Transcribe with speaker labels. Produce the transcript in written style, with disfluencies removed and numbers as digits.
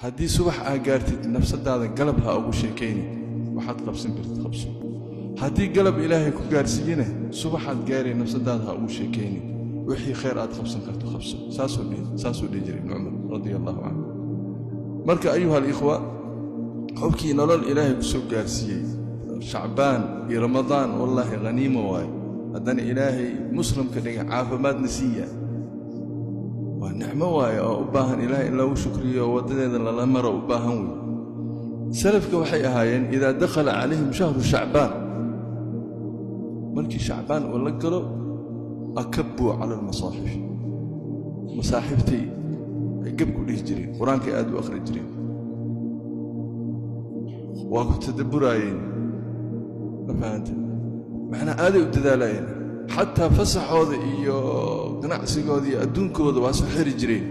Speaker 1: Haddii subax aa gaartid, nafsadaada galab ha ugu sheekayni. Waxaad qabsan kartid qabso. Haddii galab Ilaahay ku gaarsiiyena, subaxaad gaaray nafsadaada ha ugu sheekayni. Wixii khayr aad qabsan karto qabso. Saasuu dhihi jiray Ibnu Cumar radia Allahu canhu. Marka, ayuha alikhwa, qofkii nolol Ilaahay ku soo gaarsiiyey Shacbaan iyo Ramadaan, wallaahi haniimo waaye. Haddana Ilaahay muslimka dhiga, caafimaadna siiya, waa nicmo waaye oo u baahan Ilaahay in loogu shukriyo, waddadeeda lala maro u baahan wey. Salafka waxay ahaayeen, idaa dakhala calayhim shahru Shacbaan, markii Shacbaan uu la galo, akabbuu cala almasaaxif, masaaxiftay ay gab ku dhihi jireen, Qur-aankay aad u akhri jireen, waa ku tadabburaayeen. Ma fahante? Macnaa aaday u dadaalayeen. Xataa fasaxooda iyo ganacsigooda iyo adduunkooda waa soo xiri jireen.